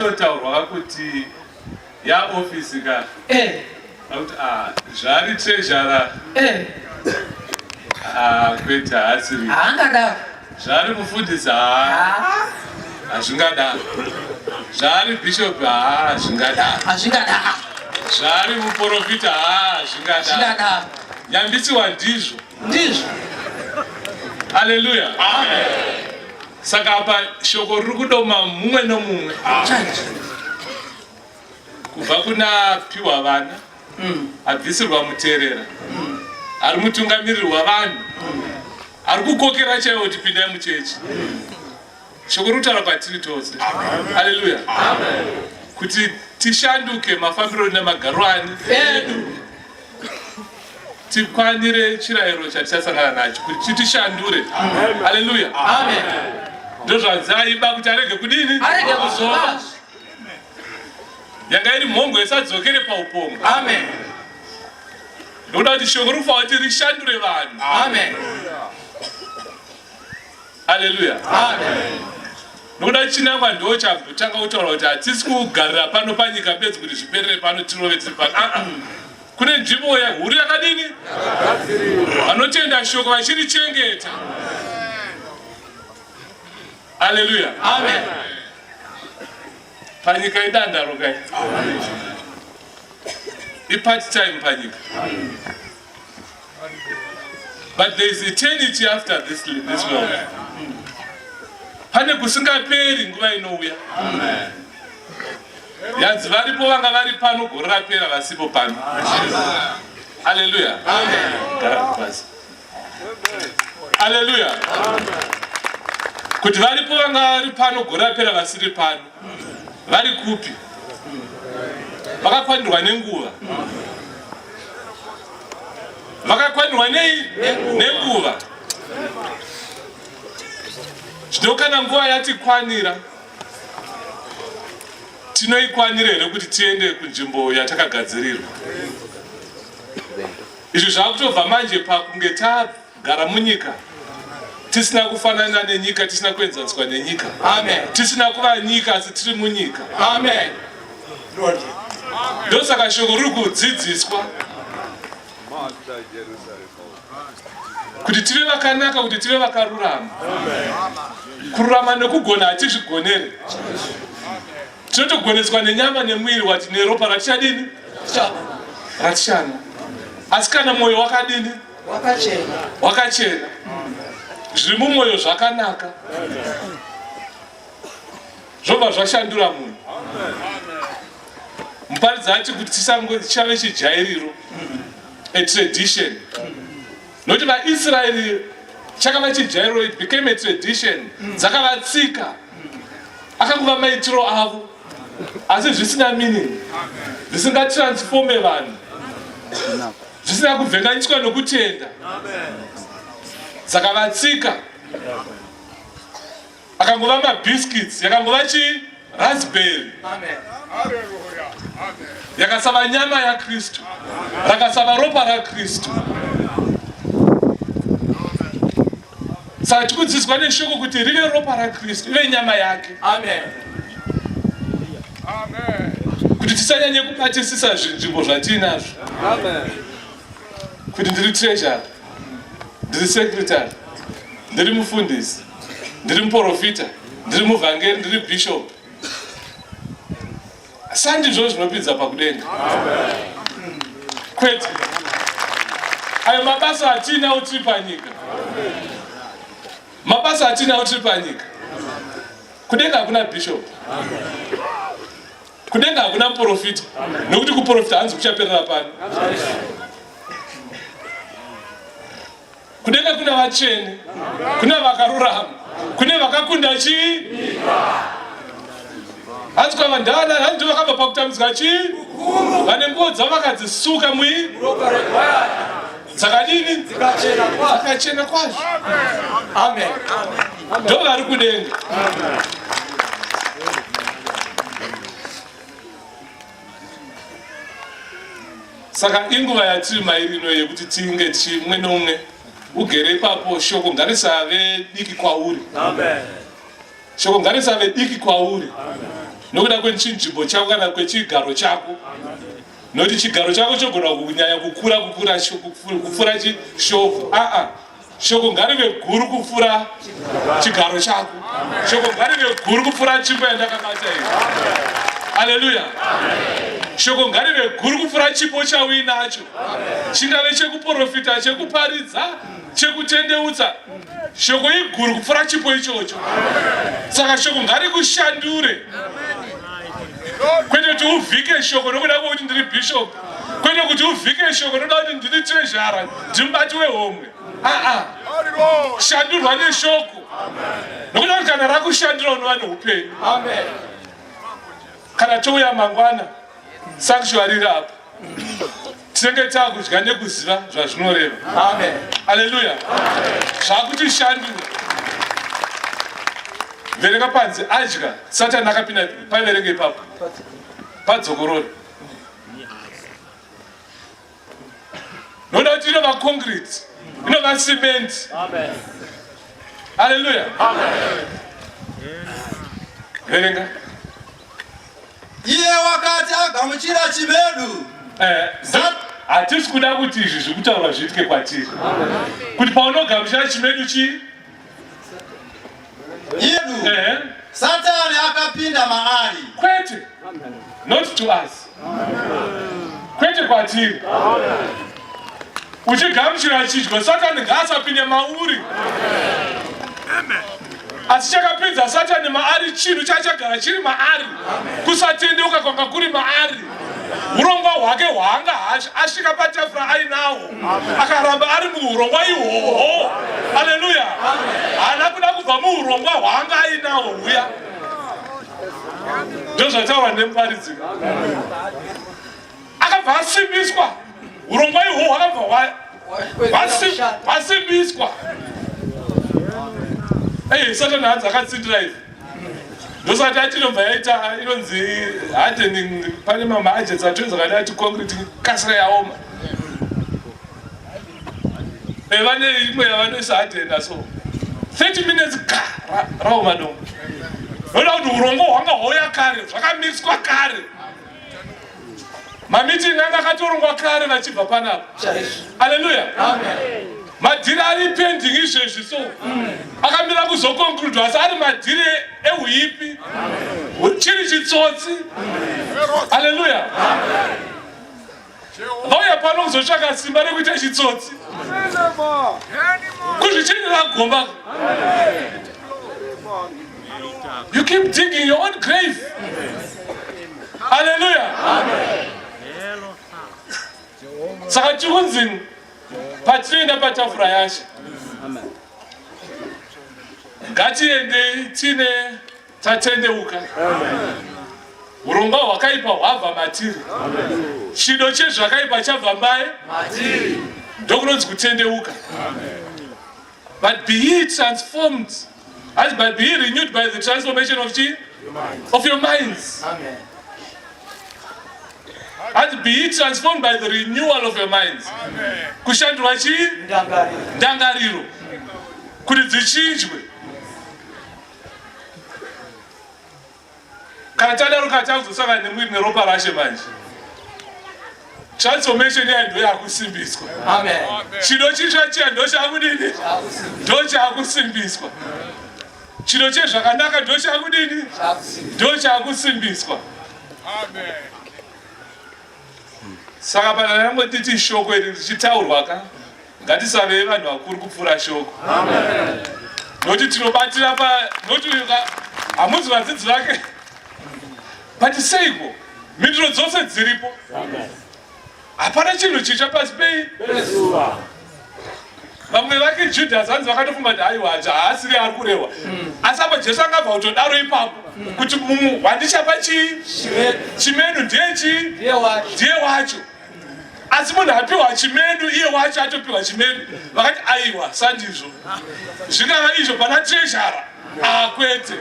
Totaurwa kuti ya office ka. Eh. Akuti ah zvari treasurer. Eh. Ah kwete haasiri. Haangadaro. Zvari mufundisi haa. Hazvingadaro. Zvari bishop haa hazvingadaro. Hazvingadaro. Zvari muprofita haa hazvingadaro. Hazvingadaro. Nyambisiwa ndizvo. Ndizvo. Hallelujah. Amen. Saka apa shoko riri kudoma mumwe nomumwe kubva kuna piwa vana abvisirwa muterera ari mutungamiriri wavanhu ari kukokera chaiwo kuti pindai muchechi. Shoko riri kutaura kwatiri tose. Haleluya. Kuti tishanduke mafambiro nemagariro ani edu tikwanire chirayiro chatichasangana nacho kuti chitishandure. Haleluya. Amen. Ndozvanzi aiba kuti arege kudini? Arege kuzoba. Yanga iri mhombo isadzokere paupombwe. Amen. Ndokuda kuti shoko riri kufanira kuti rishandure vanhu. Amen. Haleluya. Amen. Nokuda chinangwa ndo chambotanga kutaura kuti hatisi kugarira pano panyika bedzi kuti zviperere pano tirove tiri pano. Ah, ah. Kune nzvimbo huru yakadini? Vanotenda shoko vachirichengeta. Haleluya. Amen. Panyika idandaro kai. Ipart time panyika. But there is eternity after this world. Pane kusingaperi nguva inouya. Yanzi varipo vanga vari pano gore rapera vasipo pano. Hallelujah. Gara pasi. Hallelujah. Kuti varipo vanga vari pano gore rapera vasiri pano. Vari kupi? Vakakwanirwa nenguva. Vakakwanirwa nei? Nenguva. Zvino kana nguva yatikwanira, tinoikwanira here kuti tiende kunzvimbo yatakagadzirirwa? Izvi zvakutobva manje pakunge tagara munyika tisina kufanana nenyika, tisina kuenzaniswa nenyika. Amen. Tisina kuva nyika asi tiri munyika. Amen. Ndosaka shoko riri kudzidziswa kuti tive vakanaka, kuti tive vakarurama. Kururama nekugona hatizvigonere, tinotogoneswa nenyama nemuviri wati neropa ratichadini ratichana. Asi kana mwoyo wakadini? Wakachena. Wakachena. Zviri mumwoyo zvakanaka zvobva zvashandura munhu. Muparidzi ati kuti chichave chijairiro, a tradition. Nokuti vaIsraeri chakava chijairiro, it became a tradition, dzakava tsika, akangova maitiro avo, asi zvisina meaning, zvisingatransforme vanhu, zvisina kubvenganiswa nokutenda, dzakava tsika. Akangova mabiscuits, yakangova chii? Raspberry. Yakasava nyama yaKristu, rakasava ropa raKristu. Saka tikudzidziswa neshoko kuti rive ropa raKristu, ive nyama yake. Amen. Kuti tisanyanye kubatisisa zvinzvimbo zvatiinazvo. Amen. Kuti ndiri treasurer, ndiri secretary, ndiri mufundisi, ndiri muprofita, ndiri muvhangeri, ndiri bishop. Sandizvo zvinopinza pakudenga. Kwete. Ayo mabasa atiinawo tiri panyika. Mabasa atiinawo tiri panyika. Kudenga hakuna bishop. Kudenga hakuna muprofita. Nokuti kuprofita hanzi kuchaperera pano. Kudenga kuna vatsvene, kuna vakarurama, kune vakakunda chii? Hanzi kwava ndana, hanzi vakabva pakutambudzika chii? Vane nguo dzavo vakadzisuka mui dzakadini? Dzakachena kwazvo. Amen. Ndo vari kudenga. Saka inguva yatiri mairi ino yekuti tinge mumwe neumwe ugere ipapo, shoko ngarisave diki kwauri. Amen. Shoko ngarisave diki kwauri. Amen. Nokuda kwechinzvimbo chako kana kwechigaro chako. Nokuti chigaro chako chogona kunyanya kukura kukura kupfuura shoko. Aa, shoko ngarive guru kupfuura chigaro chako. Shoko ngarive guru kupfuura tsvimbo yandakabata iyi. Haleluya. Shoko ngarive guru kupfuura chipo chauinacho. Chingave chekuprofita, chekuparidza, chekutendeutsa. Shoko iguru kupfuura chipo ichocho. Saka shoko ngarikushandure. Kwete kuti uvhike shoko nokuda kwekuti ndiri bishop. Kwete kuti uvhike shoko nokuda kuti ndiri treasurer, ndiri mubati wehomwe. Aa, shandurwa neshoko. Nokuda kuti kana rakushandura unova neupenyu. Amen. Kana touya mangwana, sanctuary iri apa. Tinenge takudya nekuziva zvazvinoreva. Amen. Haleluya. Zvakutishandura. Verenga panzi adya, Satani akapinda paverenge ipapo. Padzokorore. Noda kuti inova concrete, inova cement. Amen. Haleluya. Verenga. Iye wakati agamuchira chimedu. Eh, hatisi kuda kuti izvi zviri kutaurwa zviitike kwatiri. Kuti paunogamuchira chimedu chii? Yedu. Eh. Satani akapinda maari. Kwete. Not to us. Kwete kwatiri. Uchigamuchira chidyo, Satani ngaasapinde mauri. Asi chakapinza Satani maari chinhu chachagara chiri maari. Kusatendeuka kwanga kuri maari. Urongwa hwake hwaanga asvika patafura ainawo. Akaramba ari muurongwa ihwohwo. Haleluya. Haana kuda kubva muurongwa hwaanga ainawo huya. Ndozvataurwa nemuparidzi. Akabva asimbiswa. Urongwa ihwohwo hwakabva hwasimbiswa. Hey, Satani hanzi akatsindira izvi. Ndosati ati inobva yaita inonzi hardening, pane mamwe agents atonzi akati ati concrete kasira yaoma. Vane imwe yavanoisa hardener so 30 minutes ga raoma dongo. Noda kuti urongwa hwanga hwauya kare, zvakamiswa kare. Mameeting anga akatorongwa kare vachibva panapa. Haleluya. Madhiri ari pending izvezvi so akamira kuzoconcludwa, asi ari madhiri euipi, chiri chitsotsi. Haleluya. Vauya pano kuzotsvaka simba rekuita chitsotsi, kuzvichenera gomba. You keep digging your own grave. Haleluya. Saka tikunzi patinoenda patafura yaShe, ngatiendei tine tatendeuka. Urongwa hwakaipa hwabva matiri, chido chezvakaipa chabva mbaye Matiri. Ndokunonzi kutendeuka. But be ye transformed, as but be ye renewed by the transformation of chi? Of your minds. Amen. And be ye transformed by the renewal of your minds. Kushandurwa chii? Ndangariro. Ndangariro. Kuti dzichinjwe. Kana tadaro, kana takuzosangana nemwiri neropa raShe manje, transformation iya ndo yakusimbiswa. Amen. Chido chitsva chiya ndo chakudini? Ndo chakusimbiswa. Chido chezvakanaka ndo chakudini? Ndo chakusimbiswa. Saka pana rangotiti shoko iri richitaurwa ka, ngatisavei vanhu vakuru kupfuura shoko. Nokuti tinobatira pa nokuti hamuzi vadzidzi vake. But seiko mhinduro dzose dziripo? Hapana chinhu chitsva pasi pei. Vamwe vake Judas hanzi vakatofunga kuti aiwa haasiri ari kurehwa. Asi apa Jesu angabva kutodaro ipapo kuti mumwe wandichapa chii? Chimedu ndiye chii? Ndiye wacho. Asi munhu apiwa chimedu, iye wacho atopiwa chimedu. Vakati aiwa, sandizvo. Zvingava izvo pana treasurer? Akwete.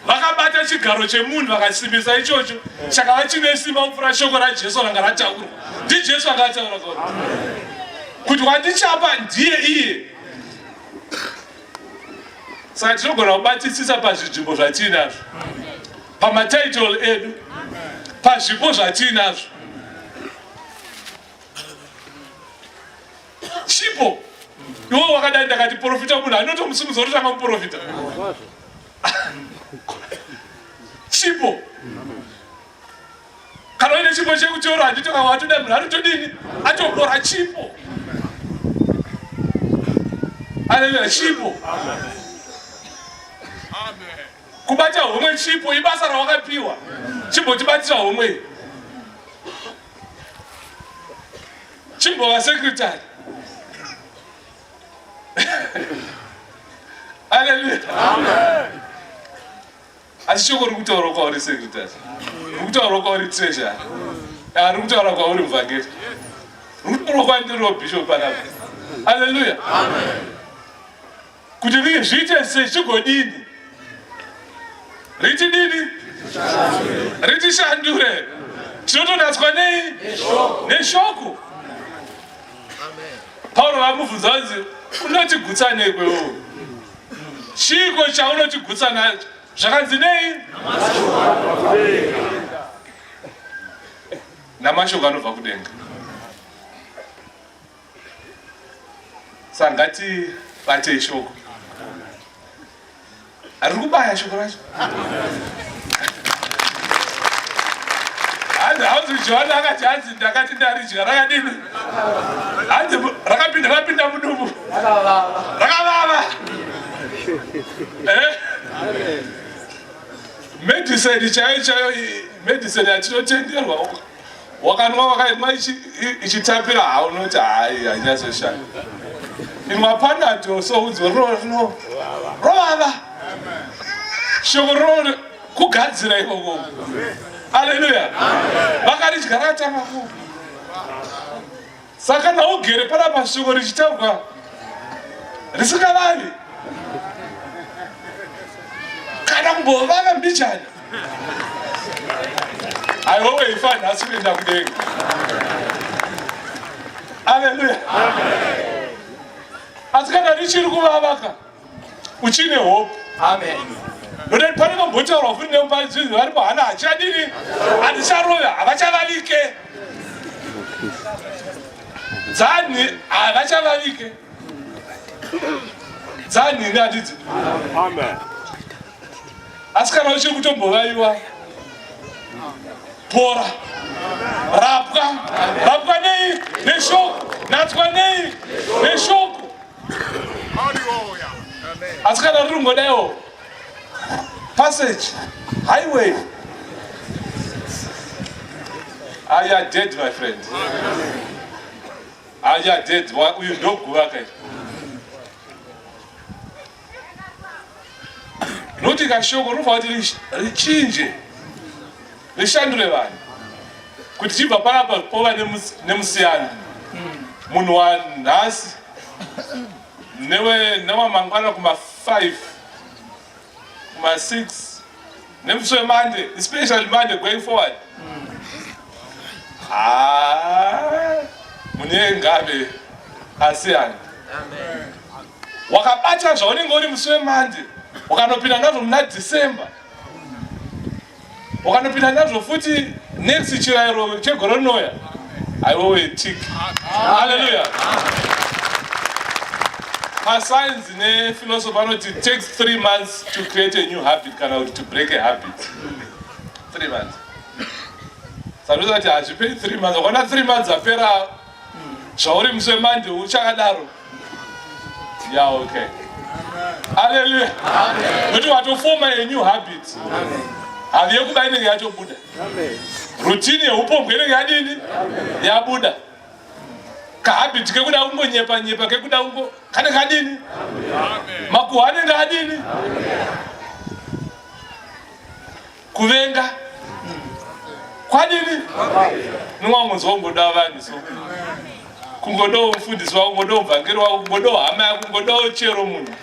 Vakabata chigaro chemunhu vakasimbisa ichocho, chakava chine simba kupfuura shoko raJesu ranga rataurwa. NdiJesu anga ataura kuti wandichapa ndiye iye. Saka tinogona kubatisisa pazvinzvimbo zvatiinazvo, pamatitle edu, pazvipo zvatiinazvo. Chipo iwe wakadai, ndakati profita munhu anotomusimudza kutotanga muprofita. Chipo kana uine chipo chekutyora handiti watoda munhu anotodini atopora chipo. Aleluya, chipo. Kubata homwe chipo, ibasa rawakapiwa. Chimbotibatira homwe, chimbova secretary. Aleluya. Asi shoko riri kutaura kwauri secretary, riri kutaura kwauri treasurer, riri kutaura kwauri muvhangeri, riri kutaura kwandiriwo bishop panapa. Aleluya. Kuti zviite sei, zvigodini, riti dini, ritishandure. Tinotonatswa nei? Neshoko. Pauro vamubvunza vanzi, unotigutsa nei kwewo? Chiiko chaunotigutsa nacho? Zvakanzi nei? Namashoko anobva kudenga. Saka ngatibatei shoko. Riri kubaya shoko racho. Hanzi hanzi Johani akati hanzi ndakati ndaridya rakadini? Hanzi rakapinda rapinda mudumbu. Rakavava. Eh? Medicine chaiyo chaiyo, medicine yatinotenderwa, wakanwa wakaimwa ichitapira, haunoti hai hainyatsoshanda. Inwa Panado so unzwe rino rovava. Shoko rino kugadzira ikoko. Aleluya. Vakaridya rakatanga ku. Saka kana ugere panapa shoko richitaurwa risingavavi kana kumbovava mbichana, aiwewe ifa nhasi kuenda kudenga. Aleluya. Asi kana richiri kuvavaka, uchine hope. Amen. Nokuti pane vambotaurwa futi nemuparidzi varipo, hana hachadini, handicharove, havachavavike dzani, havachavavike dzanhini, handidzi? Amen. Asi kana uchiri kutombovaiwa, pora, rapwa, rapwa nei? Neshoko. Natswa nei? Neshoko. Asi kana riri kungodaiwo passage highway, ah, you are dead, my friend. Ah, you are dead. Uyu ndoguva kai nokuti kashoko rinofanira kuti richinje, rishandure vanhu kuti chibva panapa pova nemusiyano, munhu wanhasi newe newamangwana kuma5, kuma6, nemusi weMonday, especially Monday going forward. Ah, munhu ngave asiyana. Wakabata zvaunenge uri musi weMonday, wakanopinda nazvo muna December, wakanopinda nazvo futi next chirayiro chegore rinoya, aiwewe tik. Haleluya. Pascience nephilosophy anoti it takes 3 months to create a new habit kana kuti to break a habit, 3 months. Saka kuti hazviperi 3 months. Wakaona 3 months apera, zvauri musi weMonday uchakadaro, ya okay. Aleluya. Nokuti watofoma a new habit. Havi yekuba inenge yatobuda, routine yeupombwe inenge yadini? Yabuda. Kahabit kekuda kungonyepa nyepa, kekuda kungo kane kadini, makuhwa anenge adini, kuvenga kwadini, niwangonzwa kungoda vanhu so, kungodawo mufundisi wako, kungodawo muvhangeri wako, kungodawo hama yako, kungodawo chero munhu.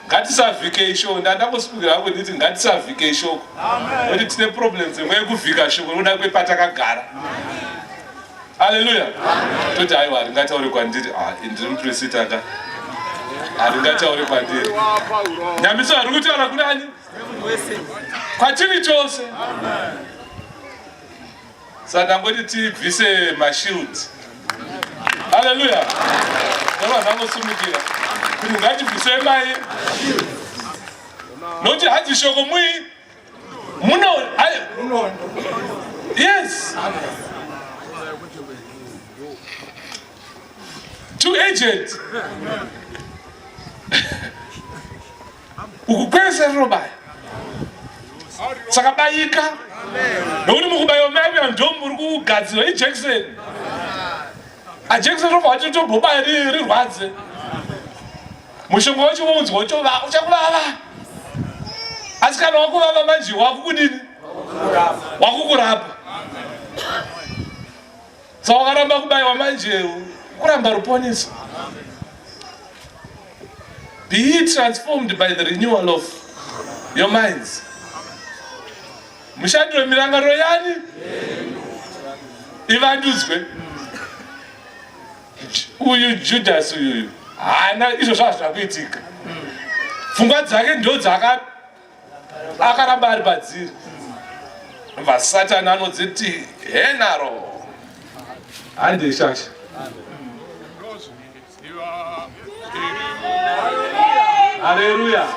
Ngatisavhike shoko. Ndandangosipikira hangu nditi ngatisavhike shoko, nokuti tine problems imwe yekuvhika shoko nokuda kwepatakagara. Aleluya. Toti aiwa, ringataure kwandiri? Ah, ndiri mupirisita ka. Haringataure kwandiri. Nyamiso hari kutaura kunani? Kwatiri tose. Saka ndangoti tibvise mashield. Haleluya. Ndava ndangosumukira. Kuti ngatibvisei mai. Nokuti hanzi shoko mui muno yes. Two agent. Uku kwese rinobaya. Saka bayika. Nokuti mukubayiwa mai ndo muri kugadzirwa ijekiseni. Ajekiseni robva watotobobaya rirwadze. Mushonga wacho wounzwa uchakuvava. Asi kana wakuvava manje wakukudini? Wakukurapa. Saka wakaramba kubayiwa manje kuramba ruponiso. Be ye transformed by the renewal of your minds. Mushandiro mirangariro yani ivandudzwe. Uyu Judas uyuyu haana izvo zvazvina kuitika. Pfungwa dzake ndo dzaka akaramba ari padziri. Vasatani anodziti henaro. Hande shasha. Haleluya.